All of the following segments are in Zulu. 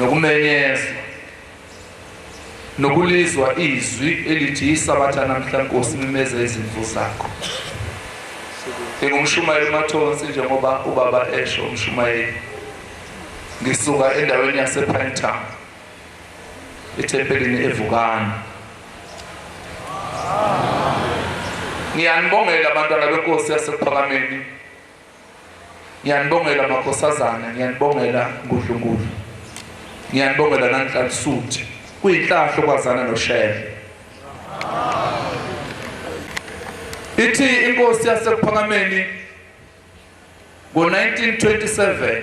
Nokumenyezwa nokulizwa izwi elithi isabatha namhla Nkosi mimeza izimvu zakho. Ngingumshumayeli uMathonsi njengoba ubaba esho umshumayeli. Ngisuka endaweni yasePinetown ethempelini eVukani. Ngiyanibongela abantwana benkosi yasekuphakameni. Ngiyanibongela makhosazana, ngiyanibongela Ngudlungudlu. Ngiyanibongela nanhlansuthi. Kuyinhlahla ukwazana noShembe. Ithi inkosi yasekuphakameni ngo-1927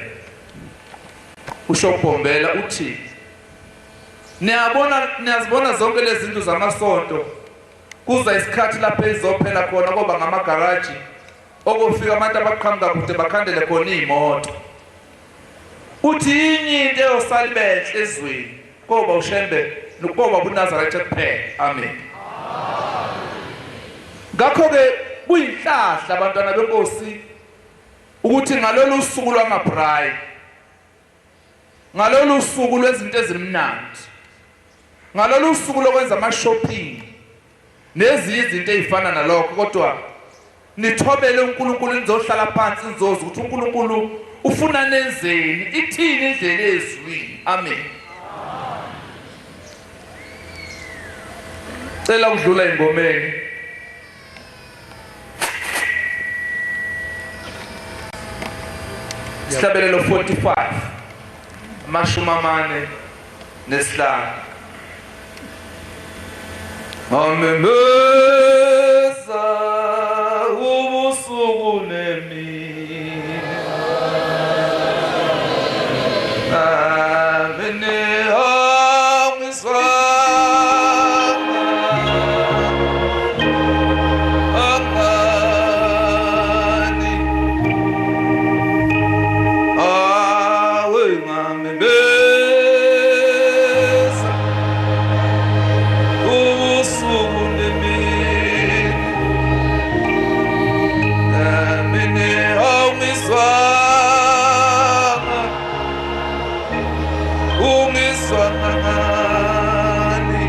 usho Bhombela uthi niyabona niyazibona zonke lezi zinto zamasonto kuza isikhathi lapho ezizophela khona koba ngamagaraji okofika abantu abaqhamuka kude bakhandele khona iy'moto uthi inye into eyosala ibenhle ezweni koba uShembe nokuboba ubuNazaretha kuphela. Amen. Ngakho-ke kuyinhlahla abantwana benkosi ukuthi ngalolu suku lwamabrayi ngalolu suku lwezinto ezimnandi ngalolu suku lokwenza ama-shopping nezinye izinto ey'fana nalokho kodwa nithobele uNkulunkulu nizohlala phansi nizoza ukuthi uNkulunkulu ufuna nenzeni ithini indlela ezwini. Amen. Cela ukudlula engomeni. Sihlabelelo 45 45. Ngamemeza ubusuku nemini. Amen. Angani. Awe ngamemeza ubusuku nemini emini awungizwanga ungizwa ngani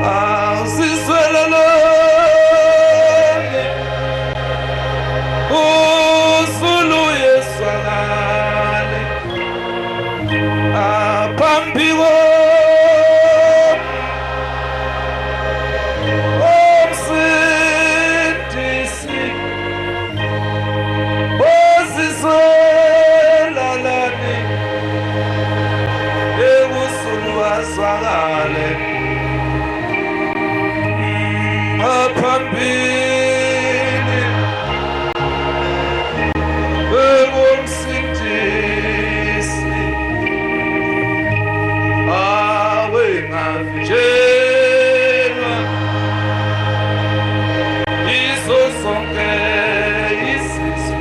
awusizwelelani uzulu yeswakale aphambi komsindisi ozizwelalani ekusulu azwakale aphambili ekumsindisi awe ngavinjelwa yizo zonke izizwe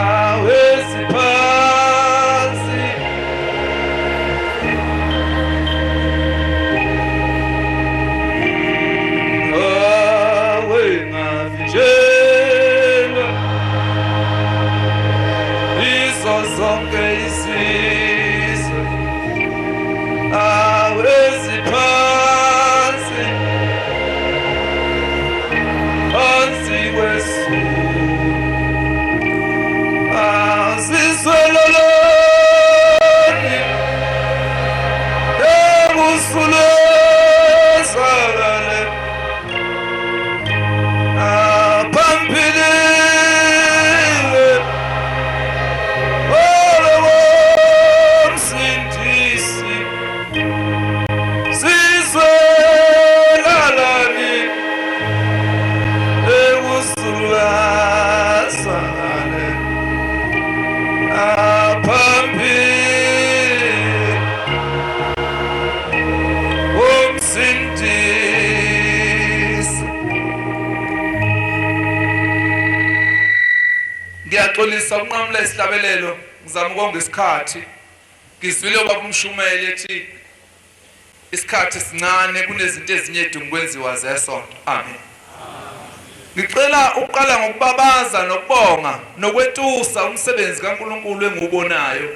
aweziphansi awe ngavinjelwa yizo zonke izizwe aweziphansi phansi kwesu azizwelelani ekusulezakale aphambilile olowomsindisi sizwelalani ekusulazakale aphambili umsindisi. Ngiyaxolisa ukunqamula isihlabelelo ngizama ukonga isikhathi. Ngizwile ubaba umshumayeli ethi isikhathi sincane kunezinto ezinye edinga ukwenziwa zesonto. Amen. Ngicela ukuqala ngokubabaza nokubonga nokwetusa umsebenzi kaNkulunkulu engiwubonayo.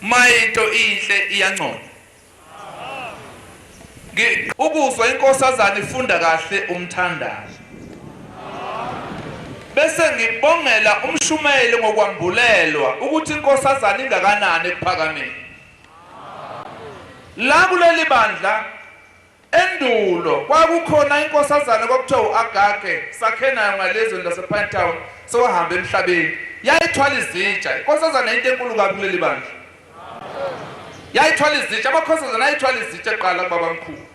Uma into inhle iyanconywa. Ukuzwa inkosazana ifunda kahle umthandazo. Bese ngibongela umshumayeli ngokwambulelwa ukuthi inkosazana ingakanani ekuphakameni. La kuleli bandla endulo kwakukhona inkosazana kwakuthiwa u-Agage, sakhe nayo ngalezweni lasePine Town, sewahamba emhlabeni. Yayithwala izitsha. Inkosazana into enkulu kabi kuleli bandla. Yayithwala izitsha, amakhosazana ayithwala izitsha kuqala kubabamkhulu.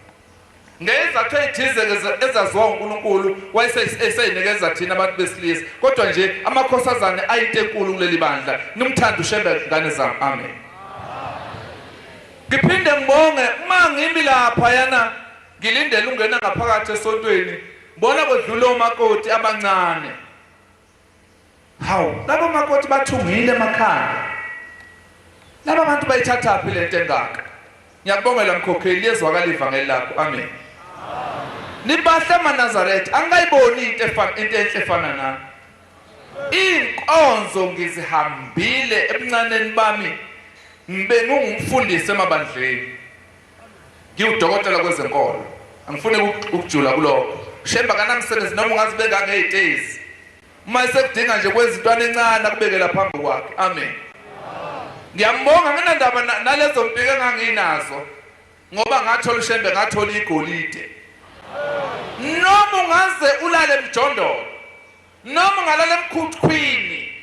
Ngezizathu ey'thize ezaziwa uNkulunkulu wayeseyinikeza thina abantu besilisa. Kodwa nje amakhosazane ayinto enkulu kuleli bandla. Nimthande uShembe ngane zami. Amen. Ngiphinde ngibonge uma ngimi lapha yana ngilindele ungena ngaphakathi esontweni ngibona kwedlula omakoti abancane. Hawu, laba makoti bathungile emakhanda. Laba bantu bayithathaphi lento engaka? Ngiyakubongela mkhokheli liyezwakala ivangeli lakho. Amen. Nibahle amaNazaretha, angikayiboni into efana into enhle efana nami. Inkonzo ngizihambile ebuncaneni bami ngibe ngingumfundisi emabandleni. Ngiwudokotela kwezenkolo. Angifuni ukujula kulokho. Shemba kanamsebenzi noma ungazibeka ngey'tezi. Uma esekudinga nje kwenza intwana encane akubekela phambi kwakhe. Amen. Ngiyambonga nginandaba nalezo mpiko enganginazo ngoba ngathola uShembe ngathola igolide. Noma ungaze ulale emjondolo, noma ungalala emkhukhwini,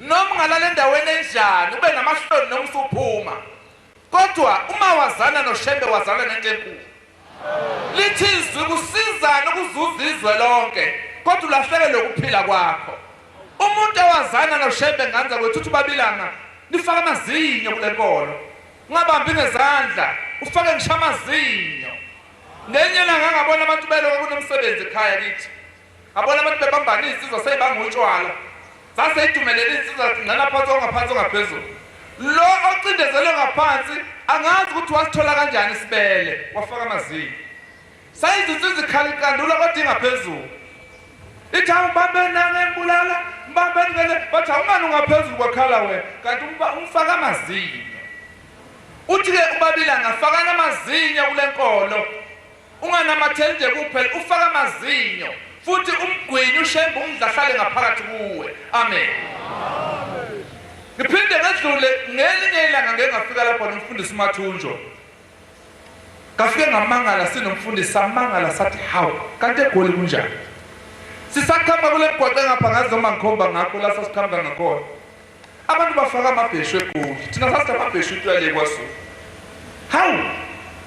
noma ungalala endaweni enjani, ube namahloni noma usuphuma. Kodwa uma wazana noShembe wazana nento enkulu. Lithi izwi kusizana ukuzuza izwe lonke kodwa ulahlekelwe ukuphila kwakho. Umuntu owazana noShembe nganza kwethu uthi babilanga nifake amazinyo kule nkolo. Ungabambi ngezandla ufake ngisho amazinyo. Ngenye ilanga ngabona abantu beloko kunomsebenzi ekhaya kithi. Ngabona abantu bebambana izinsizwa seyibanga utshwala. Zaseyidumelele insizwa ngcela phansi ongaphansi ongaphezulu. Lo ocindezelwe ngaphansi angazi ukuthi wasithola kanjani isibele wafaka amazinyo. Sayizinsizwa ikhala iqandula kodwa ingaphezulu. Ithi hawu mbambeni nange ngibulala mbambeni ngele bathi awungani ungaphezulu kwakhala wena kanti umfaka amazinyo. Uthi-ke uBabilanga fakani amazinyo kule nkolo. Unganamatheli nje kuphela, ufake amazinyo futhi umgwinye uShembe umdla ahlale ngaphakathi kuwe. Amen. Ngiphinde ngedlule ngelinye ilanga ngeke ngafika lapha nomfundisi uMathunjo. Ngafike ngamangala sinomfundisi samangala sathi hawu kanti eGoli kunjani? Sisaqhamuka kule mgwaqo engapha ngazi noma ngikhomba ngakho la sasiqhamuka ngakhona. Abantu bafaka amabheshu eGoli. Thina sasithi amabheshu into yale kwaZulu. Hawu,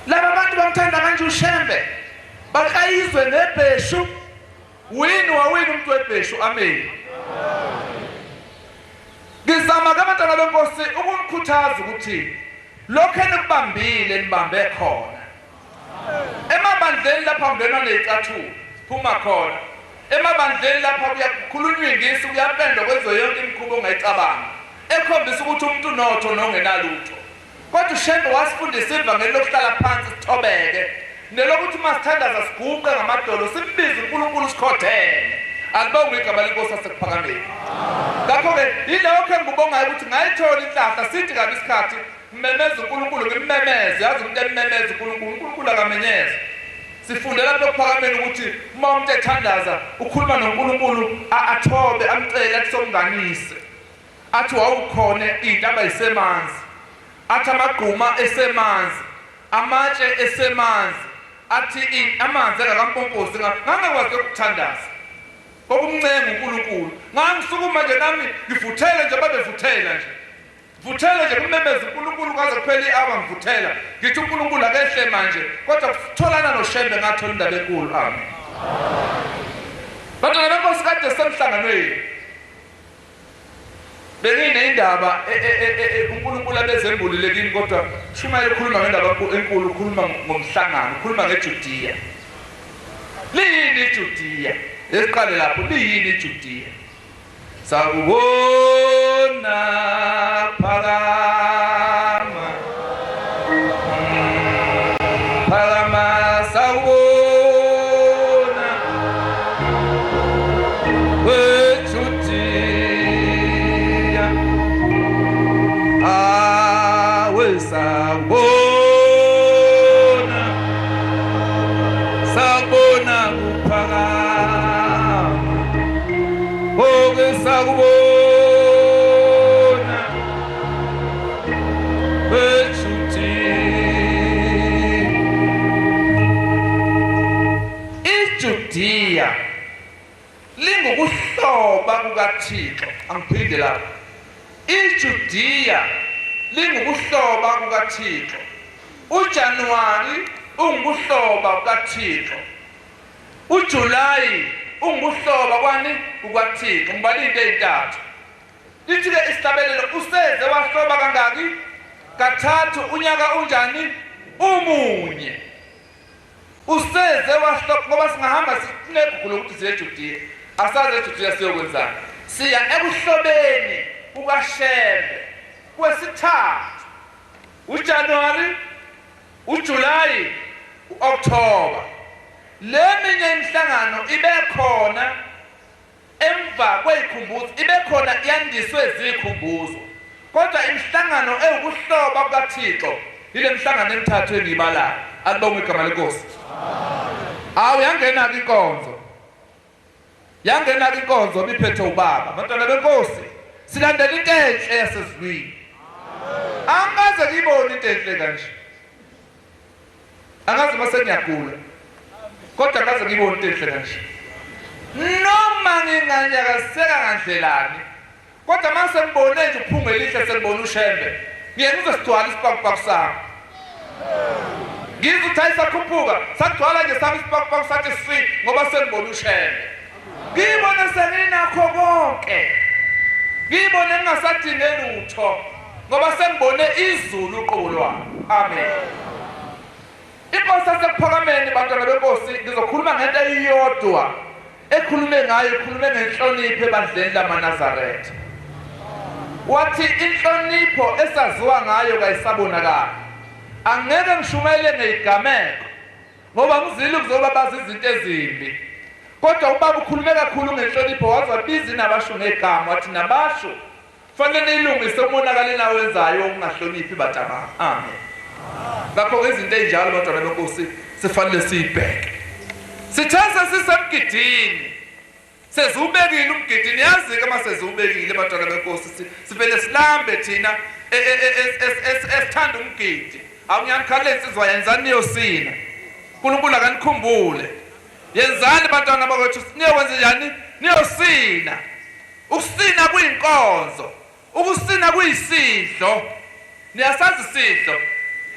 laba bantu bamthanda kanje uShembe. Bakayizwe nebheshu. Wini wawini umuntu webheshu. Amen. Ngizama ke abantwana benkosi ukunikhuthaza ukuthi lokho enikubambile nibambe khona. Emabandleni lapha kungenwa nezicathulo, phuma khona. Emabandleni lapha kuyakhulunywa ingisi, kuyapendwa kwenziwe yonke imikhuba ongayicabanga ekhombisa ukuthi umuntu unotho nongenalutho. Kodwa uShembe wasifundisa ivangeli lokuhlala phansi sithobeke nelokuthi uma sithandaza siguqe ngamadolo simbize uNkulunkulu sikhotheme. Alibongwe igama lenkosi yasekuphakameni. Ngakho-ke yilokho engikubongayo ukuthi ngayithola inhlahla sithi kabi isikhathi Ngimemeza uNkulunkulu ngimmemeze yazi umuntu emmemeza uNkulunkulu uNkulunkulu akamenyezwa sifunde lapha ekuphakameni ukuthi uma umuntu ethandaza ukhuluma noNkulunkulu athobe amcele athi somnganise athi wawukhona iy'ntaba isemanzi athi amagquma esemanzi amatshe esemanzi athi amanzi engakampompozi ngangakwazi ukuthandaza kokumncenga uNkulunkulu ngangisukuma nje nami ngivuthele nje babevuthela nje Vuthela nje kumemeza uNkulunkulu kwaze kuphela i-hour ngivuthela ngithi uNkulunkulu akehle manje kodwa kutholana noShembe ngathola indaba enkulu. Amen. Bantwana benkosi kade semhlanganweni bengineyindaba e, e, e, uNkulunkulu abezembulile kimi kodwa shumayela ukhuluma ngendaba enkulu ukhuluma ngomhlangano ukhuluma ngeJudiya. Liyini iJudiya? Esiqale lapho liyini iJudiya? Sakubona phakama phakama sakubona weJudiya. kukaThixo. Angiphinde lapho. IJudiya lingukuhloba kukaThixo. UJanuwari ungukuhloba kukaThixo. UJulayi ungukuhloba kwani kukaThixo. Ngibala into ezintathu. Lithi-ke isihlabelelo useze wahloba kangaki? Kathathu. Unyaka unjani? Umunye. Useze wahloba ngoba singahamba sinegugu lokuthi siye eJudiya. Asazi eJudiya siyokwenzani. Siya ekuhlobeni kukaShembe kwesithathu. UJanuwari, uJulayi, u-Okthoba. Le minye imihlangano ibe khona Emva kwezikhumbuzo ibekhona yandiswe zikhumbuzo. Kodwa imihlangano ewukuhloba kukaThixo yile mihlangano emithathu engiyibalayo. Alibongwe igama leNkosi. Awu yangena-ke inkonzo. Yangena-ke inkonzo ibiphethe ubaba. Bantwana benkosi, silandela into enhle yasezulwini. Angikaze ngiyibone into enhle kanje. Angazi uma sengiyagula kodwa ngaze ngibone into enhle kanje. Noma nginganyakaziseka ngandlelani kodwa uma sengibone nje uphunga elihle sengibona uShembe ngiye ngizwe sigcwala isipakupaku sami. Ngizwe ukuthi hayi sakhuphuka sagcwala nje sami isipakupaku sathi si ngoba sengibona uShembe. Ngibone senginakho konke. Ngibone ngingasadinge lutho ngoba sengibone izulu uqobo lwalo. Amen. Inkosi yasekuphakameni bantwana benkosi ngizokhuluma ngento eyodwa ekhulume ngayo ikhulume ngenhlonipho ebandleni lamaNazaretha. Wathi inhlonipho esaziwa ngayo kayisabonakali. Angeke ngishumayele ngezigameko Ngoba ngizile ukuzobabaza izinto ezimbi. Kodwa ubaba ukhulume kakhulu ngenhlonipho waze wabiza inabashu ngegama wathi nabashu fanele niyilungise umonakalo enawenzayo wokungahloniphi batabami. Amen. Ngakho-ke izinto ey'njalo bantwana benkosi sifanele siyibheke. Sithe sesisemgidini Seziwubekile umgidi niyazi-ke uma seziwubekile bantwana benkosi sivele silambe thina e, e, e, esithanda umgidi. Awunyanikhalela insizwa yenzani niyosina. uNkulunkulu akanikhumbule. Yenzani bantwana bakwethu niyokwenza njani? Niyosina. Ukusina kuyinkonzo. Ukusina kuyisidlo. Niyasazi isidlo?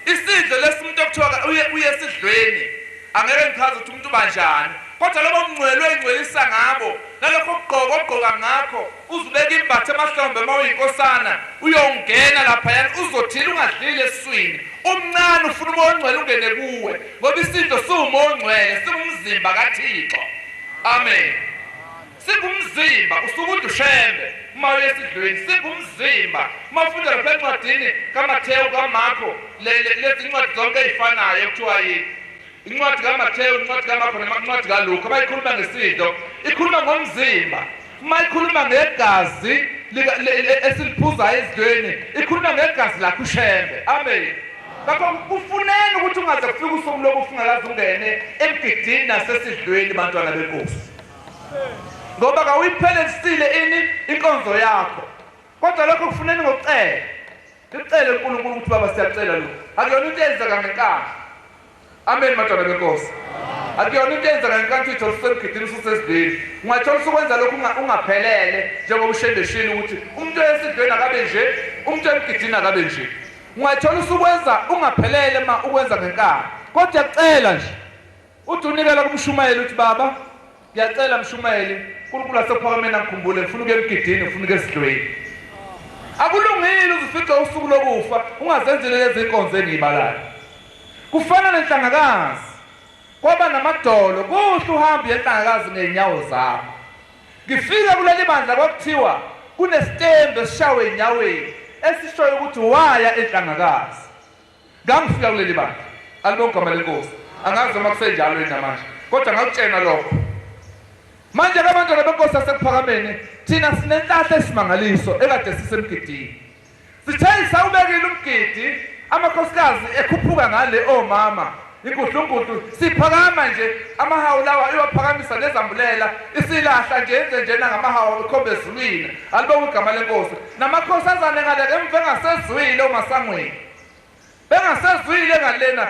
Isidlo lesi umuntu okuthiwa uye uye esidlweni. Angeke ngichaze ukuthi umuntu ubanjani. Kodwa lobo mngcwele oyingcwelisa ngabo, nalokho kugqoka ogqoka ngakho, uzubeka imbatha emahlombe uma uyinkosana, uyongena laphayana uzothile ungadlile esiswini. Umncane ufuna umoya ongcwele ungene kuwe, ngoba isidlo siwumoya ongcwele, singumzimba kaThixo. Amen. Singumzimba, usuke udushembe uma uya esidlweni. Singumzimba. Uma ufunda lapha encwadini kaMathewu, kaMarko, lezi ncwadi zonke ey'fanayo kuthiwa yini? Incwadi kaMathewu, incwadi kaMarko nencwadi kaLuka, uma ikhuluma ngesidlo, ikhuluma ngomzimba. Uma ikhuluma ngegazi esiliphuzayo esidlweni, ikhuluma ngegazi lakhe uShembe. Amen. Ngakho kufuneni ukuthi ungaze kufike usuku lokufa ungakaze ungene emgidini nasesidlweni bantwana benkosi. Ngoba kawuyiphelelisile ini inkonzo yakho. Kodwa lokho kufuneni ngokucela. Nicele uNkulunkulu ukuthi baba siyacela lokhu. Akuyona into eyenzeka ngenkani. Amen madodana benkosi. Akuyona into eyenzeka ngenkani ukuthi uyithola usemgidini ususesidlweni. Ungathola usukwenza lokhu ungaphelele njengoba ushende shilo ukuthi umuntu oyesidlweni akabe nje, umuntu emgidini akabe nje. Ungathola usukwenza ungaphelele ma ukwenza ngenkani. Kodwa cela nje. Uthi unikela kumshumayeli uthi baba ngiyacela mshumayeli uNkulunkulu asephakameni angikhumbule ngifuna ukuya emgidini ngifuna ukuya esidlweni. Akulungile uzifice usuku lokufa ungazenzile lezi nkonzo engiyibalayo. Kufana nenhlangakazi kwaba namadolo kuhle uhambe uyenhlangakazi ngey'nyawo zakho. Ngifika kuleli bandla kwakuthiwa kunesitembu esishawe enyaweni esishoyo ukuthi waya enhlangakazi. Ngangifika kuleli bandla. Alibonge igama lenkosi. Angazi noma kusenjalo yini namanje. Kodwa ngakutshena lokho. Manje ke abantwana benkosi yasekuphakameni thina sinenhlahla esimangaliso ekade sisemgidini. Sithe isawubekile umgidi amakhosikazi ekhuphuka ngale omama ingudlungudlu siphakama nje amahawu lawa iwaphakamisa nezambulela isilahla nje yenze njena ngamahawu ikhombe ezulwini alibonge igama lenkosi namakhosazane ngale emva engasezwile omasangweni bengasezwile ngalena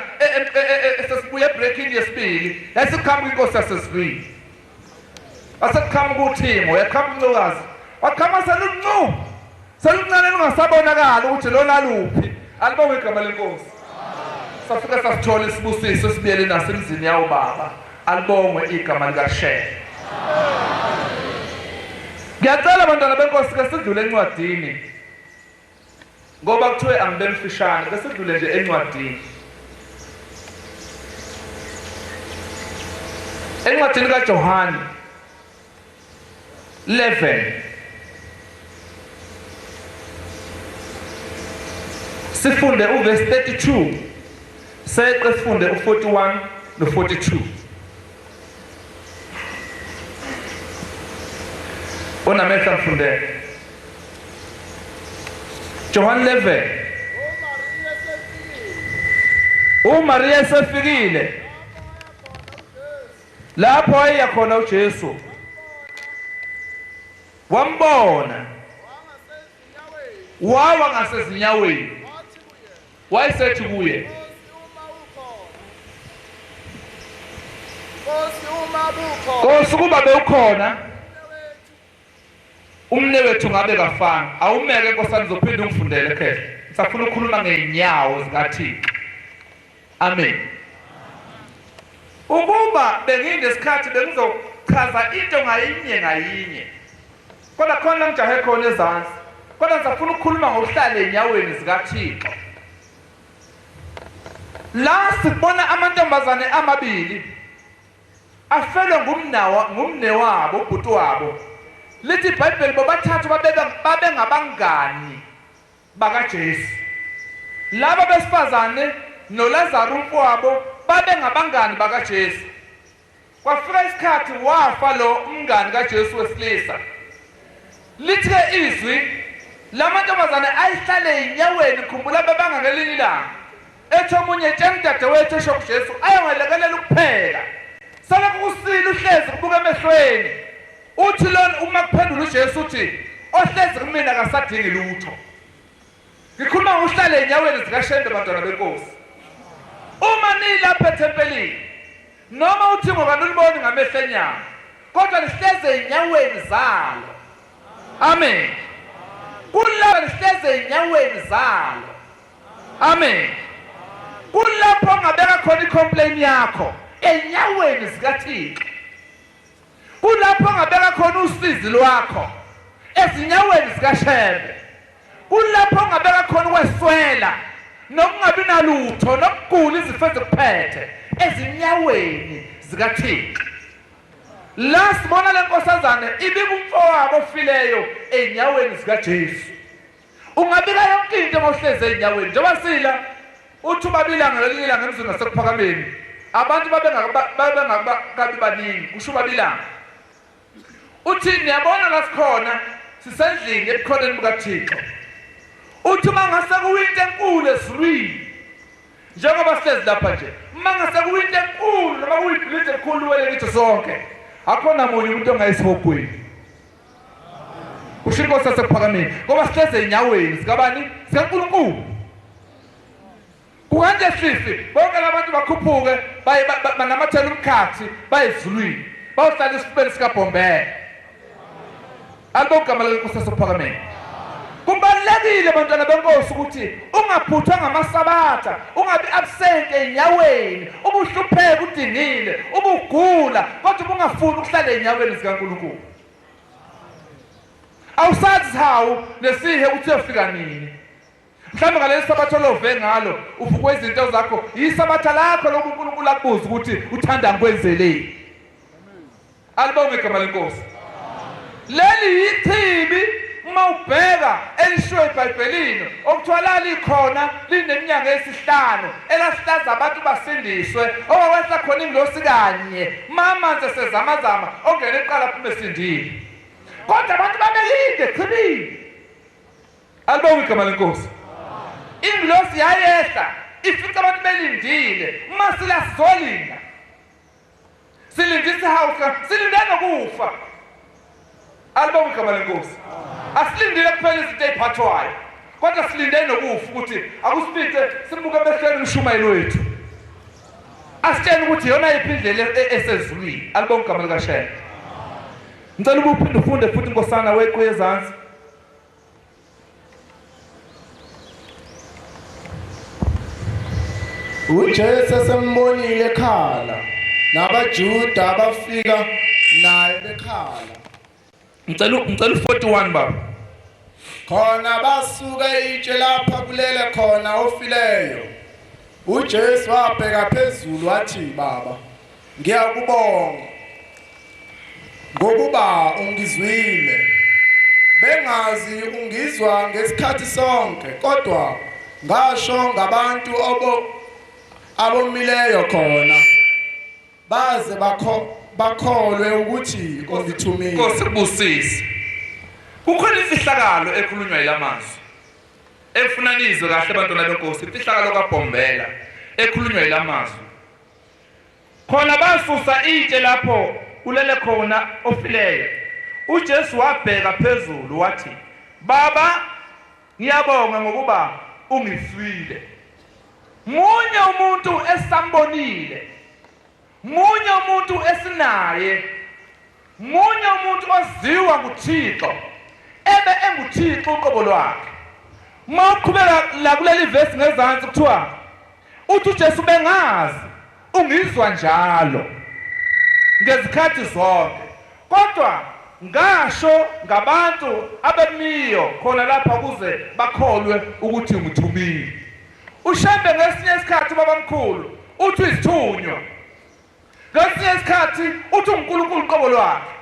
esesibuye ebreakini yesibili yayisiqhamuka inkosi yasezulwini wasekuqhamuka uThimo yaqhamuka incokazi. Waqhama seluncu. Seluncane lungasabonakala ukuthi lona luphi. Alibongwe igama lenkosi. Safika sasithola isibusiso esibuyele naso emzini yawo baba. Alibongwe igama likaShembe. Ngiyacela abantwana benkosi ke sidlule encwadini. Ngoba kuthiwe angibe mfishane ke sidlule nje encwadini. Encwadini kaJohane 11 sifunde uverse 32 seqe sifunde u41 no42 onamehlo ngifundele John 11 uMaria esefikile lapho ayeya khona uJesu wambona wawa ngasezinyaweni wayesethi kuye Nkosi ukuba bewukhona Umnewethu ngabe kafanga. Awumeke nkosana uzophinde ungifundele khehla. Ngisafuna ukukhuluma ngeenyawo zikaThixo. Amen. Ukuba benginesikhathi bengizochaza into ngayinye ngayinye. Kodwa khona la ngijahe khona ezansi. Kodwa ngisafuna ukukhuluma ngokuhlala enyaweni zikaThixo. La sibona amantombazane amabili Afelwe ngumnawa ngumnewabo ubhuti wabo. Lithi iBhayibheli bobathathu babengabangani bakaJesu. Laba besifazane noLazaru umfowabo babengabangani bakaJesu. Kwafika isikhathi wafa lo umngani kaJesu wesilisa. Lithi-ke izwi lamantombazane ayihlale ey'nyaweni khumbula bebanga ngelinye ilanga. Ethi omunye tshela udadewethu esho kuJesu ayongelekelela ukupheka. Selokhu kusile uhlezi kubuka emehlweni. Uthi lona uma kuphendula uJesu uthi ohlezi kumina akasadingi lutho. Ngikhuluma ngokuhlala enyaweni zikaShembe bantwana benkosi. Uma nilapha ethempelini noma uthingo kanuliboni ngamehlo enyama kodwa lihleze enyaweni zalo. Amen. Kulapha lihleze enyaweni zalo. Amen. Kulapho ongabeka khona icomplain yakho enyaweni zikaThixo. Kulapho ongabeka khona usizi lwakho ezinyaweni zikaShembe. Kulapho ongabeka khona ukweswela nokungabi nalutho nokugula izifo ezikuphethe ezinyaweni zikaThixo. La sibona le nkosazane ibika umfowabo ofileyo enyaweni zikaJesu. Ungabika yonke into uma uhlezi ey'nyaweni njengoba sila uthi ubabilanga ngelinye ilanga emzini wasekuphakameni abantu babengakabi baningi kusho ubabilanga uthi niyabona la sikhona sisendlini ebukhoneni bukathixo uthi uma ngase kuwinto enkulu ezulwini njengoba sihlezi lapha nje uma ngase kuwinto enkulu noma kuyibhilidi elikhulu liwele kithi sonke akhona munye umuntu ongayisihogweni Kusho inkosi yasekuphakameni ngoba sihleze enyaweni zikabani zikaNkulunkulu. Kukanje fifi bonke labantu bakhuphuke baye banamathela umkhathi baye ezulwini bayohlala esifubeni sikaBhombela. Alibonke igama lenkosi yasekuphakameni. Kubalulekile bantwana benkosi ukuthi ungaphuthwa ngamasabatha, ungabi absent enyaweni, ubuhlupheka udingile, ubugula kodwa ubungafuni ukuhlala enyaweni zikaNkulunkulu. Awusazi isihawu nesihe ukuthi uyofika nini. Mhlawumbe ngaleli sabatha olove ngalo uvukwe izinto zakho, yisabatha lakho lokhu uNkulunkulu akubuza ukuthi uthanda ngikwenzeleni. Alibonge igama lenkosi. Leli yichibi uma ubheka elishiwo eBhayibhelini okuthiwa lalikhona lineminyaka esihlanu elasihlaza abantu basindiswe owakwehla khona ingilosi kanye ma amanzi esezamazama ongena eqala aphume esindile kodwa abantu babelinde chibini alibonge igama lenkosi ingilosi yayehla ifica abantu belindile uma sila sizolinda Silinde isihawu silinde nokufa. Alibonge igama lenkosi. Asilindile kuphela izinto eziphathwayo. Kodwa silinde nokufa ukuthi akusifice sibuke emehlweni umshumayeli wethu. Asitshele ukuthi iyona yiphi indlela e-, esezulwini. Alibonge igama likaShembe. Ngicela ubuphinde ufunde futhi nkosana wequ yezansi. UJesu esembonile ekhala nabaJuda abafika naye bekhala. Ngicela u41 baba. Khona basuka itshe lapha kulele khona ofileyo. UJesu wabheka phezulu wathi, Baba, ngiyakubonga ngokuba ungizwile. Bengazi ungizwa ngesikhathi sonke, kodwa ngasho ngabantu obo abomileyo khona baze bakho bakholwe ukuthi ungithumile. Nkosi kubusise. Kukhona imfihlakalo ekhulunywa yilamazwi. Efuna nizwe kahle bantwana benkosi, imfihlakalo kaBhombela ekhulunywa yilamazwi. Khona basusa itshe lapho kulele khona ofileyo. UJesu wabheka phezulu wathi, Baba, ngiyabonga ngokuba ungizwile. Munye umuntu esambonile, munye umuntu esinaye, munye umuntu oziwa nguThixo, ebe enguThixo uqobo lwakhe. Uma uqhubeka la kuleli vesi ngezansi kuthiwa uthi uJesu bengazi ungizwa njalo ngezikhathi zonke kodwa ngasho ngabantu abemiyo khona lapha ukuze bakholwe ukuthi ngithumile. UShembe ngesinye isikhathi ubabamkhulu uthi uyisithunywa, ngesinye isikhathi uthi unguNkulunkulu uqobo lwakhe.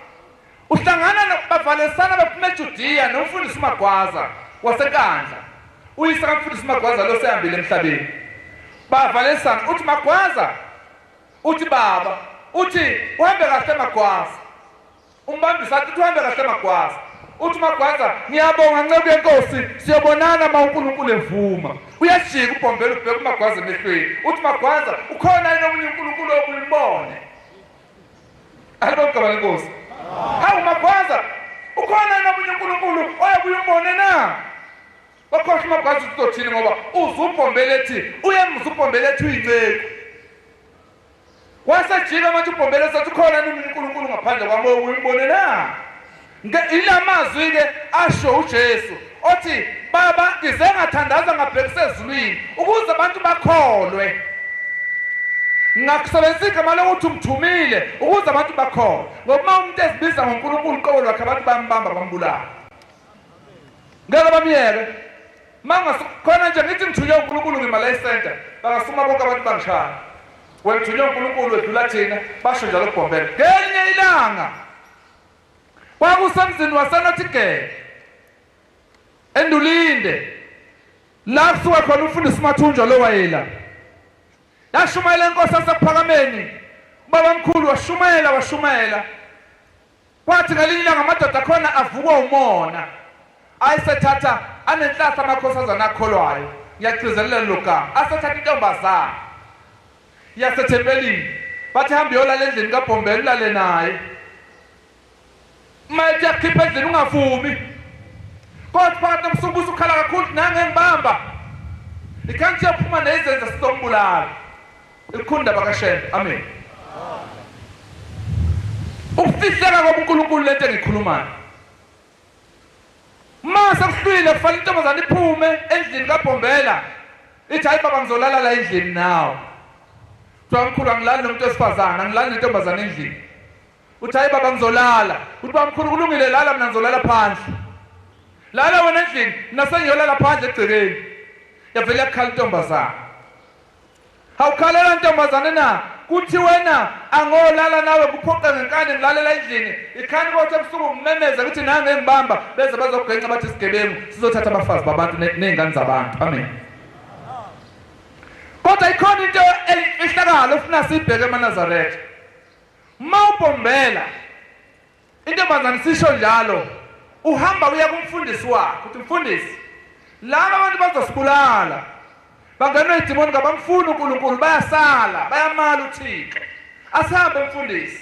Uhlangana bavalesana baphuma eJudiya nomfundisi uMagwaza waseNkandla, uyise kamfundisi uMagwaza lo sehambile emhlabeni. Bavalesana, uthi Magwaza, uthi baba, uthi uhambe kahle Magwaza. Umbambisa athi uhambe kahle Magwaza. Uthi Magwaza ngiyabonga nceku yenkosi siyobonana uma uNkulunkulu evuma. Uyajika ubhombela ubheka uMagwaza emehlweni. Uthi Magwaza ukhona yini omunye uNkulunkulu obuyimbone? Alibonke igama lenkosi. Hawu Magwaza ukhona yini omunye uNkulunkulu oyabuye umbone na? Bakhohlwa uMagwaza ukuthi uzothini ngoba uzubhombela ethi uyemza ubhombela ethi uyinceku. Wasejika manje uBhombela esethi ukhona nini uNkulunkulu ngaphandle kwami uyimbone na? Ila mazwi-ke asho uJesu othi baba ngize ngathandaza ngabhekisa ezulwini ukuze abantu bakholwe. Ngakusebenzisa igama lokuthi umthumile ukuze abantu bakholwe, ngoba uma umuntu ezibiza ngoNkulunkulu uqobo lwakhe abantu bayambamba bambulala, ngeke bamyeke. Manga khona nje ngithi ngithunywe uNkulunkulu ngima la e-center, bangasuma bonke abantu bangishaya. Wena uthunywe uNkulunkulu wedlula thina, basho njalo kubhombela. Ngelinye ilanga kwakusemzini waseNottigele eNdulinde la kusuka khona umfundisi uMathunjwa lo wayela. Yashumayela inkosi yasekuphakameni, ubabamkhulu washumayela washumayela. Kwathi ngelinye ilanga amadoda akhona avukwa umona, ayesethatha anenhlahla amakhosazana akholwayo, ngiyagcizelela lelo gama, asethatha intombazane yasethempelini, bathi hamba uyolala endlini kaBhombela ulale naye. Uma ethi yakukhipha endlini ungavumi. Kodwa phakathi nobusuku usukhala kakhulu nange ngibamba. Ikhanti yaphuma nezenze sizombulala. Ikhulu indaba kaShembe. Amen. Ukufihleka kobuNkulunkulu lento engikhulumayo. Uma sekuhlwile kufanele intombazane iphume endlini kaBhombela ithi hayi baba ngizolala la endlini nawe. Kuthiwa mkhulu angilali nomuntu wesifazane, angilali nentombazane endlini. Uthi hayi baba ngizolala. Uthi baba mkhulu kulungile lala mina ngizolala phandle. Lala wena endlini mina sengiyolala phandle egcekeni. Yavele yakhala intombazane. Awukhalela ntombazane na? Kuthi wena angolala nawe kuphoqe ngenkani ngilalela endlini. Ikhani kothi ebusuku ngimemeze ukuthi nange ngibamba beze bazogenca bathi isigebengu sizothatha abafazi babantu nezingane zabantu. Amen. Kodwa ikhona into eyimfihlakalo ofuna siyibheke emaNazaretha. Uma ubhombela Intombazane sisho njalo, uhamba uya kumfundisi wakhe uthi mfundisi, laba abantu bazosibulala, bangenwe idimoni kabamfuni uNkulunkulu, bayasala, bayamala uThixo. Asihambe mfundisi.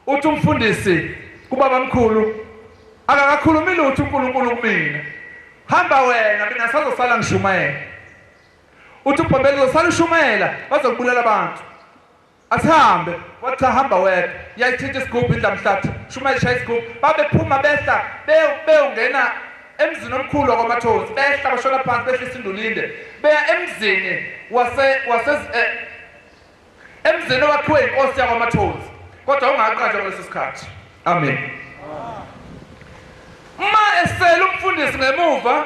Uthi umfundisi kubabamkhulu, akakakhulumi lutho uNkulunkulu kumina, hamba wena, mina sazosala ngishumayela. Uthi ubhombela uzosala ushumayela, bazokubulala abantu. Asihambe. Wathi cha hamba wedwa. Yayithinta isigubhu indlamhlathi. Shumayela ishaya isigubhu. Babephuma behla beyongena emzini omkhulu wakwaMathonsi. Behla bashona phansi behla isindulinde. Beya emzini wase wase eh, emzini owakhiwe inkosi yakwaMathonsi. Kodwa ungaqanjwa ngaleso sikhathi. Amen. Uma esele umfundisi ngemuva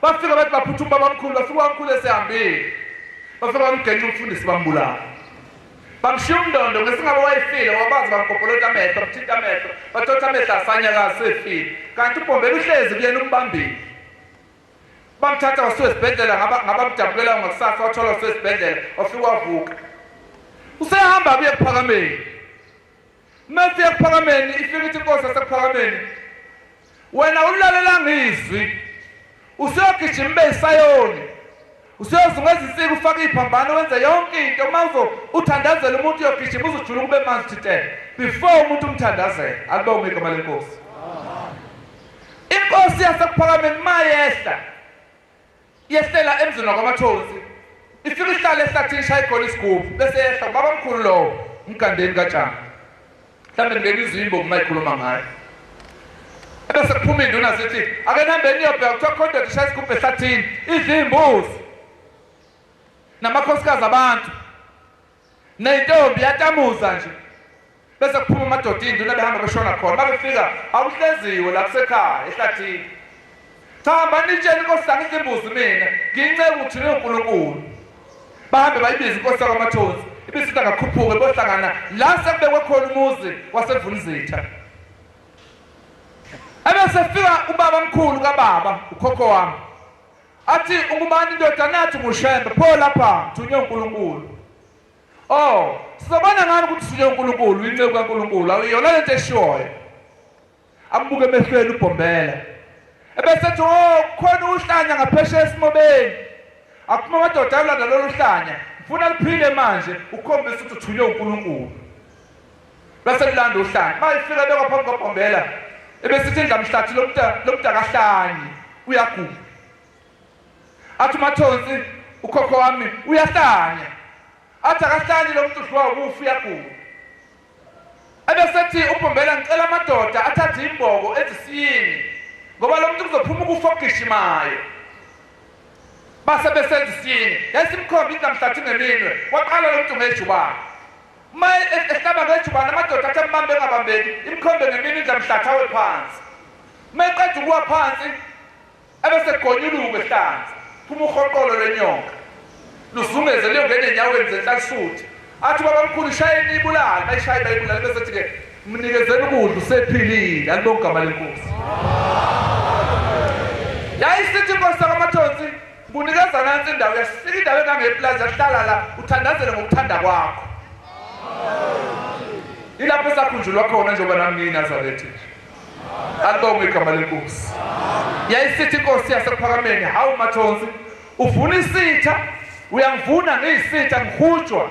bafika bathi baphuthuma babamkhulu bafika ubamkhulu esehambile. Bafika bamgenca umfundisi bambulala. Bamshiya umndondo ngesingabe wayefile wabazi bamgobholota amehlo bamthinta amehlo bathotha amehlo asanyakazi sefile kanti ubhombela uhlezi kuyena umbambile. Bamthatha wasuka esibhedlela ngabamdabukelayo ngakusasa wathola wasuka esibhedlela wafika wavuka. Usehamba abuye ekuphakameni. Uma efika ekuphakameni ifika ithi inkosi yasekuphakameni wena ulalelanga izwi usuyogijima ube yisayoni usuyozungeza insika ufake iphambano wenze yonke into uma uzo uthandazela umuntu uyogijima uzojula kube manzi thintela before umuntu umthandazela alibonge igama lenkosi inkosi yasekuphakameni mayehla Yehlela emzini wakwaMathonsi. Ifike ihlale ehlathini ishaye khona isigubhu bese yehla ubaba mkhulu lowo umgandeni katshani. Mhlawumbe ngeke izwe imbongi uma ikhuluma ngayo. Ebese kuphuma induna zithi ake nihambeni niyobheka kuthiwa khona indoda ishaya isigubhu ehlathini idla iy'mbuzi namakhosikazi abantu ney'ntombi yatamuza nje. Bese kuphuma amadoda induna behamba beshona khona babefika akuhleziwe la kusekhaya ehlathini. Cha hambani nitshele inkosi angidla imbuzi mina ngiyinceku ngithunywe uNkulunkulu. Bahambe bayibize inkosi yakwaMathonsi ibisithi akakhuphuke bohlangana la sekubekwe khona umuzi waseVunizitha. Ebese fika ubaba mkhulu kababa ukhokho wami athi ungubani indoda nathi nguShembe pho lapha thunywe uNkulunkulu. Oh, sizobona ngani ukuthi usuke uNkulunkulu, inceku kaNkulunkulu, awuyona lento eshiwoyo. Ambuke emehlweni ubhombela. Ebese ethi, "Oh, khona uhlanya ngaphesheya esimobeni." Aphuma amadoda ayolanda lolu hlanya. Ngifuna liphile manje, ukhombisa ukuthi uthunywe uNkulunkulu. Bese lilanda uhlanya. Mayifika bekwa phambi kwabhombela. Ebesithi indlamhlathi lomnta lomntakahlanyi uyagula. Athi uMathonsi ukhokho wami uyahlanya. Athi akahlanyi lo muntu udliwa ukufa uyagula. Ebesethi uBhombela ngicela amadoda athathe imboko ezisiyini ngoba lo muntu kuzophuma ukufa okugishimayo. Base besenza isiyini. Yayisimkhomba indlamhlathi ngeminwe. Waqala lo muntu ngejubane. Uma e, e, ehlaba ngejubane amadoda athi ambambe engabambeki imkhombe ngeminwe indlamhlathi awe phansi. Uma eqeda ukuwa phansi Ebese gonyuluka ehlanza, phuma uhoqolo lwenyoka. Luzungeze luyongena enyaweni zenhlalisuthi. Athi ubabamkhulu ishayeni ibulale, bayishaye bayibulale bese ethi ke mnikezeni ukudla usephilile, alibonge igama lenkosi. Yayisithi inkosi yakwaMathonsi kunikeza nansi indawo yasika indawo engangeplaza yahlala la uthandazele ngokuthanda kwakho. Ilapho esakhunjulwa khona njengoba nami ngiyiNazaretha nje. Alibongwe igama lenkosi. Yayisithi inkosi yasekuphakameni, hawu Mathonsi, uvuna isitha, uyangivuna ngiyisitha ngihutshwa.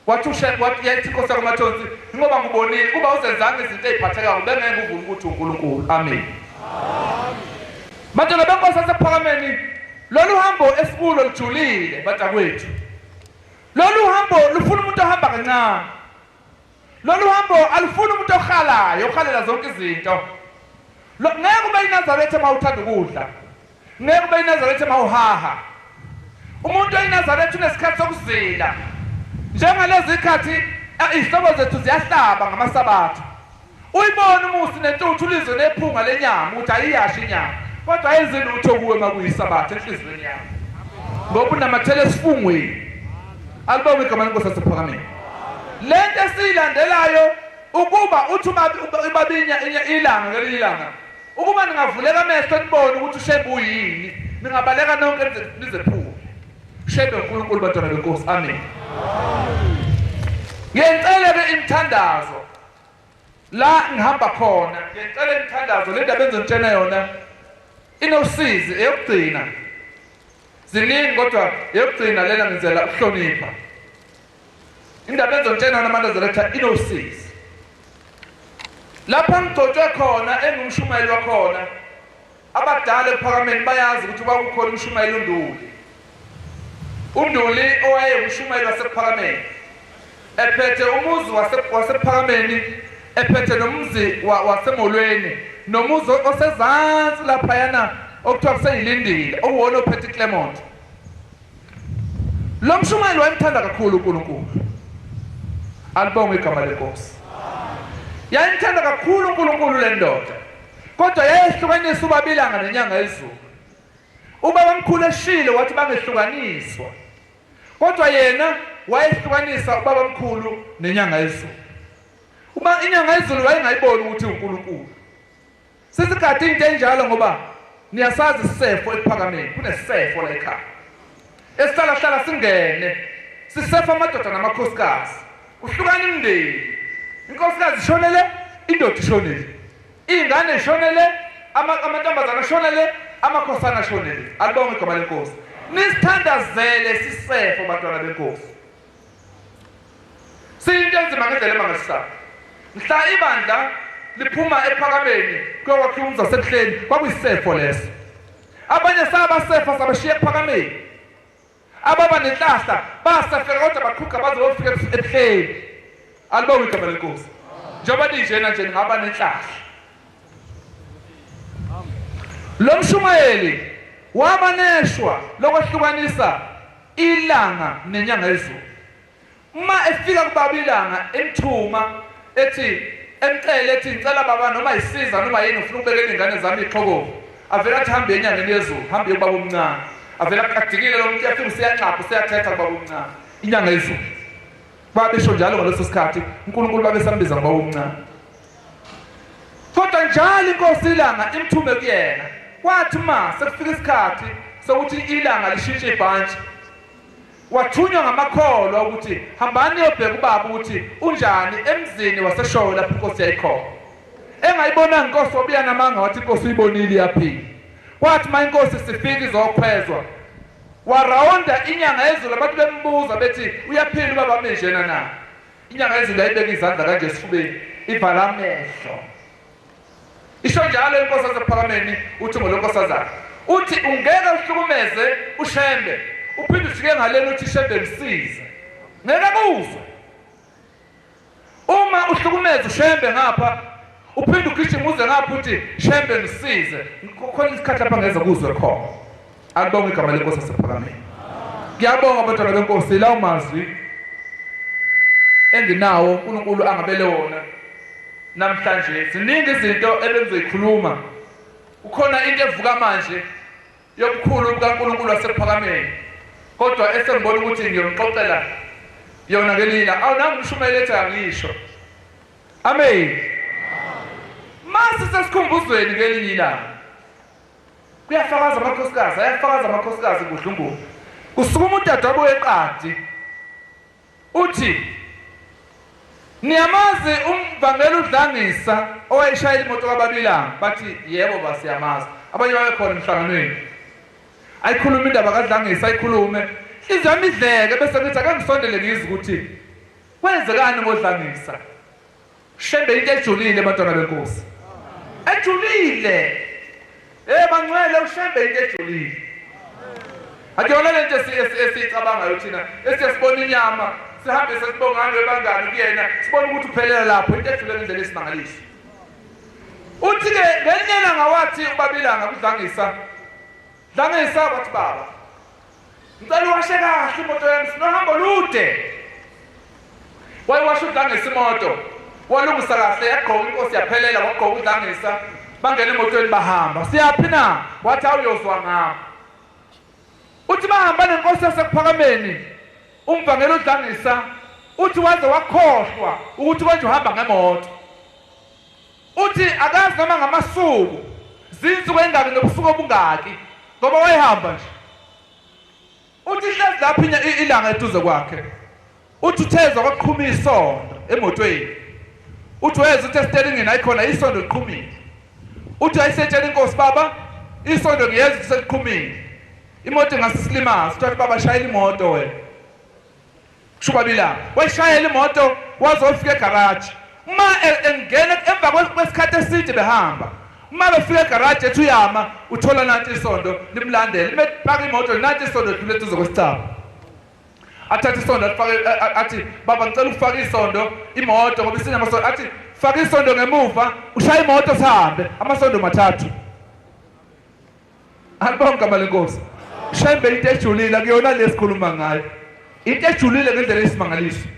Wathi ushe wathi yayithi inkosi yakwaMathonsi, ngoba ngibonile kuba uzenzanga izinto eziphathekayo bengeke uvume ukuthi uNkulunkulu. Amen. Manje benkosi yasekuphakameni lolu hambo esikulo lijulile bantakwethu. Lolu hambo lufuna umuntu ohamba kancane. Lolu hambo alufuni umuntu ohalayo, ohalela zonke izinto. Ngeke ube iNazaretha uma uthanda ukudla. Ngeke ube iNazaretha uma uhaha. Umuntu oyiNazaretha unesikhathi sokuzila. Njengalezi ikhathi izihlobo zethu ziyahlaba ngamaSabatha. Uyibona umusi nentuthu ulizwe nephunga lenyama ukuthi ayiyasho inyama. Kodwa ayenzi lutho kuwe uma kuyiSabatha enhliziyweni yakho. Ngoba unamathela esifungweni. Alibongwe igama lenkosi yasephakameni. Lento esiyilandelayo ukuba uthi ubabinya ilanga ngelinye ilanga ukuba ningavuleka amehlo nibone ukuthi uShembe uyini ningabaleka nonke nizephume. Shembe uNkulunkulu bantwana benkosi. Amen. Ngiyacela ke imithandazo la ngihamba khona ngiyacela imithandazo le ndaba engizonitshena yona inosizi eyokugcina ziningi kodwa eyokugcina lena ngenzela ukuhlonipha indaba engizonitshena yona amaNazaretha inosizi lapho ngigcotshwe khona engumshumayeli wakhona Abadala ekuphakameni bayazi ukuthi kwakukhona umshumayeli uNduli. UNduli owayewumshumayeli wasekuphakameni. Ephethe umuzi wasePhakameni, ephethe nomuzi waseMolweni, nomuzi osezansi laphayana okuthiwa kuseyilindile, okuwona ophethe iClermont. Lo mshumayeli wayemthanda kakhulu uNkulunkulu. Alibongwe igama lenkosi. Yayimthanda kakhulu uNkulunkulu le ndoda. Kodwa yayehlukanisa ubabilanga nenyanga yezulu. Ubabamkhulu eshilo wathi bangehlukaniswa. Kodwa yena wayehlukanisa ubabamkhulu nenyanga yezulu. Uma inyanga yezulu wayengayiboni ukuthi uNkulunkulu. Sisigade into enjalo ngoba niyasazi isisefo ekuphakameni, kunesisefo la ekhaya. Esihlala hlala singene sisefa amadoda namakhosikazi. Kuhlukana imindeni. Inkosikazi ishonele, indoda ishonele. Iy'ngane ishonele, amantombazane ashonele, amakhosana ashonele. Alibonge igama lenkosi. Nisithandazele sisefo bantwana benkosi. Siyinto enzima ngendlela emangalisayo. Mhla ibandla liphuma ephakameni kuyokwakhiwa umuzi wasebuhleni kwakuyisefo leso. Abanye sabasefa sabashiya ephakameni. Ababa nenhlahla basefeka kodwa baqhuga baze bofika ebuhleni. Alibongwe igama lenkosi. Njengoba ninjena nje ningaba nenhlahla. Lo mshumayeli waba neshwa lokwehlukanisa ilanga nenyanga yezulu. Uma efika kubaba ilanga emthuma ethi emcele ethi ngicela baba noma isiza noma yini ufuna ukubekela ingane zami ixhokovu avele athi hambe enyangeni yezulu hambe ubaba omncane avele adikile lo muntu uyafika useyanxapha useyathetha kubaba omncane inyanga yezulu babesho njalo ngaleso sikhathi uNkulunkulu babesambiza ngobaba omncane kodwa njalo inkosi ilanga imthume kuyena kwathi ma sekufika isikhathi sokuthi ilanga lishintshe ibhantshi Wathunywa ngamakholwa ukuthi hambani niyobheka ubaba ukuthi unjani emzini waseShowe lapho inkosi yayikhona. Engayibonanga inkosi wabuya namanga wathi inkosi uyibonile iyaphila. Kwathi uma inkosi isifika izokhwezwa warawonda inyanga yezulu abantu bembuza bethi uyaphila ubaba minjena na. Inyanga yezulu yayibeka izandla kanje esifubeni ivala amehlo. Isho njalo inkosi yasePhakameni uthi ngolonkosazana. Uthi ungeke uhlukumeze uShembe uphinde ujike ngalena uthi Shembe ngisize. Ngeke kuzwe. Uma uhlukumeza uShembe ngapha uphinde ugijime uze ngapha uthi Shembe ngisize. Kukhona isikhathi lapha ngeze kuzwe khona. Alibonge igama lenkosi yasePhakameni. Ngiyabonga bantwana benkosi lawo mazwi enginawo uNkulunkulu angabele wona. Namhlanje ziningi izinto ebengizoyikhuluma. Kukhona into evuka manje yobukhulu bukaNkulunkulu wasekuphakameni. Kodwa esengibona ukuthi ngiyomxoxela yona ngelila. Awu nangu umshumayeli ethi angisho. Amen. Mase sesikhumbuzweni ngelinye ilanga. Kuyafakaza amakhosikazi, ayafakaza amakhosikazi kudlungubu. Kusukuma udadewabo weqadi. Uthi, Niyamazi umvangeli uDlangisa owayeshayela imoto kaBabilanga? Bathi, Yebo ba siyamazi. Abanye babekhona emhlanganweni. Ayikhulume indaba kaDlangisa, ayikhulume. Inhliziyo yami idleke bese ngithi ake ngisondele ngizwe ukuthi kwenzekani ngoDlangisa. Shembe into ejulile bantwana benkosi. Ejulile. Eh bangcwele uShembe into ejulile. Akuyona lento esiyicabangayo thina esiyasibona inyama sihambe sesibongane webangani kuyena sibona ukuthi uphelela lapho into ejule ngendlela esimangaliso. Uthi ke ngelinye ilanga wathi ubabilanga kudlangisa Dlangisa wathi baba Ngicela uwashe kahle imoto yami sinohambo olude. Wayiwasha uDlangisa imoto. Walungisa kahle yagqoka inkosi yaphelela wagqoka uDlangisa bangena emotweni bahamba. Siyaphi na? Wathi awuyozwa ngami. Uthi bahamba nenkosi yasekuphakameni umvangeli uDlangisa uthi waze wakhohlwa ukuthi konje uhamba ngemoto. Uthi akazi noma ngamasuku zinsuku engaki nobusuku obungaki ngoba wayehamba nje. Uthi hlezi lapho ilanga eduze kwakhe. Uthi uthezwa kwaqhuma isondo emotweni. Uthi wezwa uthi esiteringini ayikhona isondo liqhumile. Uthi ayisetshela inkosi baba isondo ngiyezwa ukuthi seliqhumile. Imoto ingasisilimaza. Uthi baba shayela imoto wena. Shubabila wayishayela imoto waze wafika egaraji. Uma e, engena emva kwesikhathi eside behamba. Uma befika egaraji ethi uyama uthola nanti isondo limlandele. Limepaka imoto nanti isondo lidlule eduze kwesicaba. Athathe isondo alifake, athi, "Baba, ngicela ukufaka isondo imoto ngoba isinamasondo." Athi, "Faka isondo ngemuva, ushaya imoto sihambe." Amasondo mathathu. Alibonke igama lenkosi. Shembe into ejulile akuyona lesikhuluma ngayo, into ejulile ngendlela eyisimangaliso.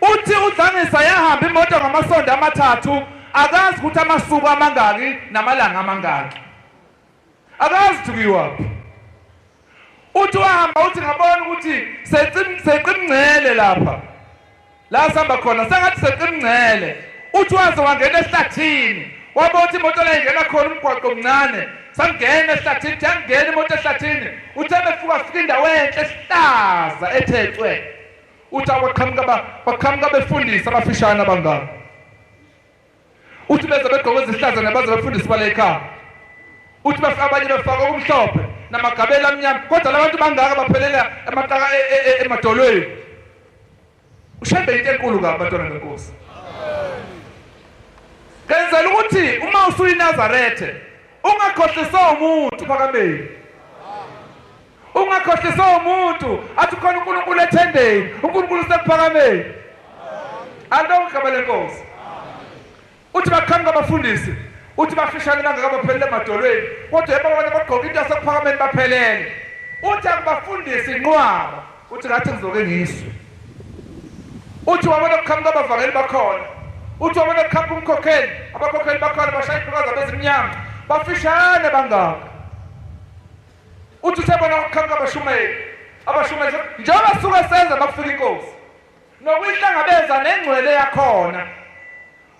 Uthi uDlangisa yahamba imoto ngamasondo amathathu, akazi ukuthi amasuku amangaki namalanga amangaki, akazi ukuthi kuyiwaphi. Uthi wahamba, uthi, "Ngabona ukuthi seqimngcele lapha la sihamba khona, sengathi seqimngcele." Uthi waze wangena ehlathini, wabona ukuthi imoto la ingena khona umgwaqo omncane, sangena ehlathini. Uthi yangena imoto ehlathini. Uthe befika, fika indawo enhle ehlaza ethe cwe. Uthi akwaqhamuka, baqhamuka befundisi abafishane abangaka. Uthi beze begqoke izihlaza nabaze befundisi bale ekhaya. Uthi bafika, abanye befaka okumhlophe namagabela amnyama, kodwa labantu bangaka, baphelela amaqaka emadolweni. Ushembe into enkulu kabi, bantwana benkosi. Kenzela ukuthi uma usuyiNazarethe ungakhohliswa umuntu phakameni, ungakhohliswa umuntu athi khona uNkulunkulu ethendeni, uNkulunkulu usekuphakameni. Alibonke igama lenkosi. Uthi baqhamuka abafundisi, uthi bafishane kangaka, baphelele emadolweni, kodwa yebo bona bagqoka into yasekuphakameni, baphelele. Uthi akubafundisi inqwaba. Uthi ngathi ngizoke ngiswe. Uthi wabona kuqhamuka abavangeli bakhona. Uthi wabona kuqhamuka umkhokheli, abakhokheli bakhona bashaya iy'gqoka zabo ezimnyama, bafishane bangaka. Uthi usebona kuqhamuka abashumayeli, abashumayeli njengoba suke senza makufika inkosi nokuyihlangabeza nengcwele yakhona.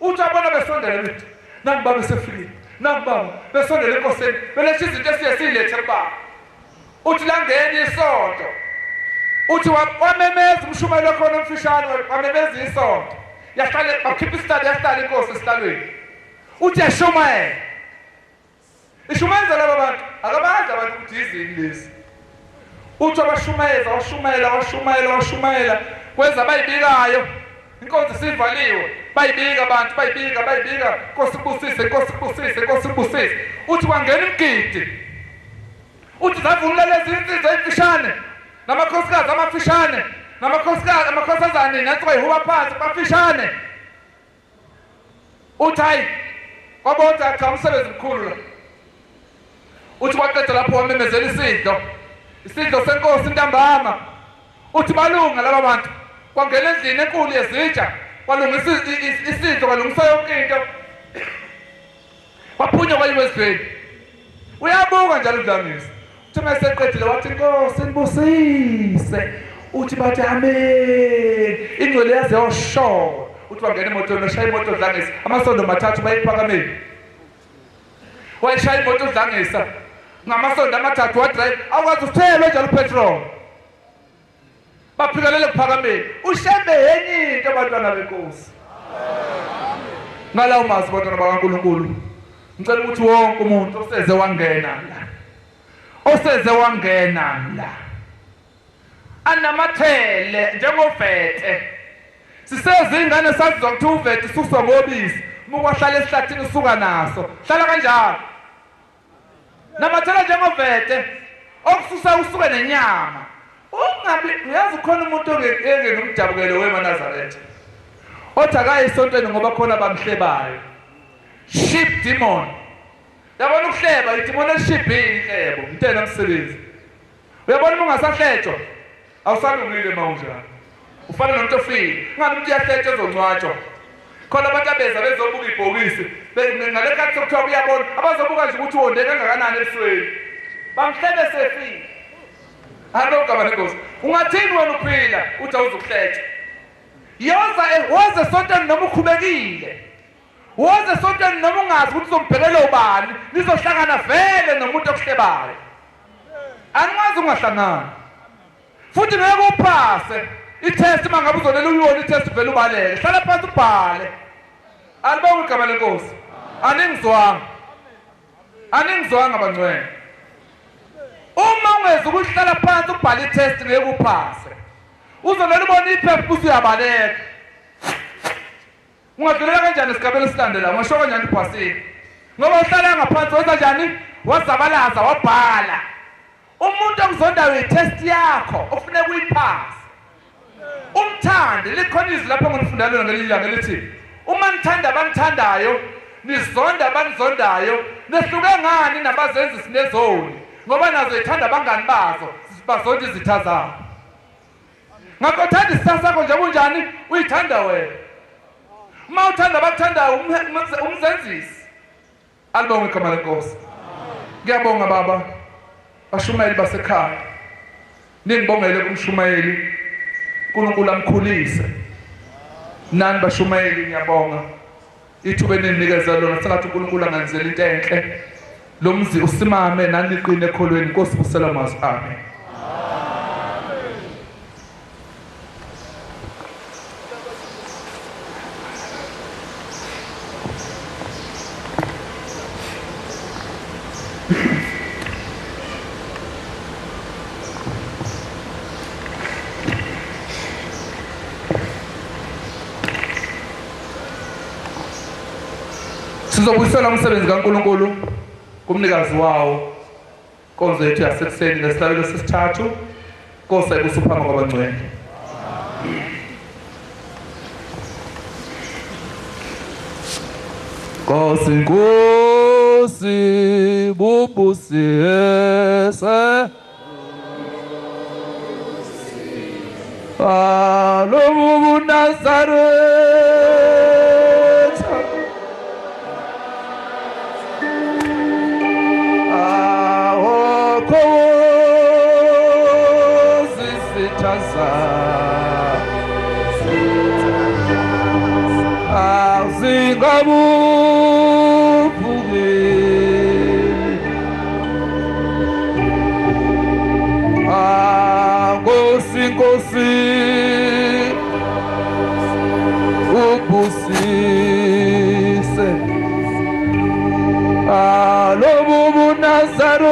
Uthi abona besondela, bethi, "Nangu baba esefikile, nangu baba." Besondela enkosini beletha izinto esiye siyilethe kubaba. Uthi langena isonto. Uthi wamemeza umshumayeli okhona omfishane, wamemeza isonto, yahlale, bakhipha isihlalo, yahlala inkosi esihlalweni. Uthi yashumayela, ishumayeza laba bantu, akabazi abantu ukuthi yizini lezi. Uthi abashumayeza, washumayela, washumayela, washumayela, kwenza abayibikayo. Inkonzo isivaliwe, bayibika abantu, bayibika, bayibika, "Nkosi kubusise, Nkosi kubusise, Nkosi kubusise." Uthi kwangena imgidi. Uthi zavunula lezi insizwa ey'mfishane namakhosikazi amafishane namakhosikazi, amakhosazane nansi kwayihuba phansi, bafishane. Uthi hayi, kwabona cha, umsebenzi mkhulu la. Uthi kwaqeda lapho, wamemezela isidlo, isidlo senkosi ntambama. Uthi balunga laba bantu, kwangena endlini enkulu yezitsha, kwalungisa isidlo, kwalungisa yonke into, kwaphunywa, kwayiwa ezidlweni. Uyabuka njalo uDlamisa. Uthi uma eseqedile wathi, "Inkosi nibusise." Uthi bathi, "Amen." Ingcwele yaze yoshona. Uthi wangena emotweni, washaya imoto Dlangisa amasondo mathathu, bayiphakameni. Wayishaya imoto uDlangisa ngamasondo amathathu, wadrive, awukwazi usithelwe njalo upetrol. Baphikelele kuphakameni. Ushembe yenye into, abantwana benkosi. Ngalawo mazwi, bantwana bakaNkulunkulu, ngicela ukuthi wonke umuntu oseze wangena la, oseze wangena la, anamathele njengovete. Sisezingane sazizwa kuthiwa uvete ususwa ngobisi, uma kwahlala esihlathini usuka naso. Hlala kanjalo, namathela njengovete okususa usuke nenyama. Ungabi uyazi khona umuntu engeke ngimdabukele wemaNazaretha othi akaye esontweni ngoba khona bamhlebayo. Sheep demon, yabona, ukuhleba idimoni elishibhile, inhlebo into enomsebenzi. Uyabona, uma ungasahletshwa awusalungile, uma unjalo ufana nomuntu ofile. Ngani umuntu uyahletshwa ezoncwatshwa? Khona abantu abeza bezobuka ibhokisi ngale nkathi sokuthiwa kuyabona, abazobuka nje ukuthi wonde kangakanani ebusweni, bamhlebe sefile. Alogama lenkosi. Ungathini wena uphila uthi awuzukuhletshwa? Yoza, woze esontweni noma ukhubekile, woze esontweni noma ungazi ukuthi uzombhekela ubani, nizohlangana vele nomuntu okuhlebayo. Anikwazi ungahlangani. Futhi ngeke uphase i-test uma ngabe uzonela uyibona i-test vele ubaleke. Hlala phansi ubhale. Alibonge igama lenkosi. Aningizwanga, aningizwanga, bangcwele. Uma ungeza ukuhlala phansi ubhale i-test, ngeke uphase. Uzonela ubona iphepha bese uyabaleka. Ungadlulela kanjani esigabeni esilandelayo? Ungasho kanjani uphasile ngoba uhlala ngaphansi? Wenza njani? Wazabalaza, wabhala. Umuntu okuzondayo i-test yakho ofuneka uyiphase. Umthande likhona izwi lapho ngonifunda lona ngelinye ilanga elithi uma nithanda abanithandayo nizonda abanizondayo nehluke ngani nabazenzisi nezoni ngoba nazo ithanda abangani bazo bazonda izitha zabo. Ngakho thanda isitha sakho nje kunjani uyithanda wena. Uma uthanda abakuthandayo umzenzisi. Alibonge igama lenkosi. Ngiyabonga baba. Bashumayeli basekhaya. Ningibongele kumshumayeli. uNkulunkulu amkhulise. Nani bashumayeli ngiyabonga. Ithuba eninikeza lona sengathi uNkulunkulu angenzela into enhle. Lo mzi usimame nani niqine ekholweni. Inkosi busela amazwi. Amen. Sizobuyisela umsebenzi kaNkulunkulu kumnikazi wawo. Inkonzo yethu yasekuseni ngesihlabelo sesithathu. Nkosi ayibusa uphambi kwabangcwele. Nkosi Nkosi bubusise Alobu Nazaretha Nkosi ubusise alobu buNazaretha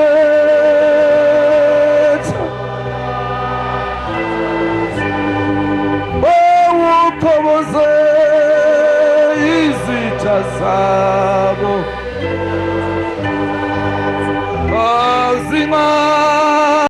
owuchoboze izitha zakho.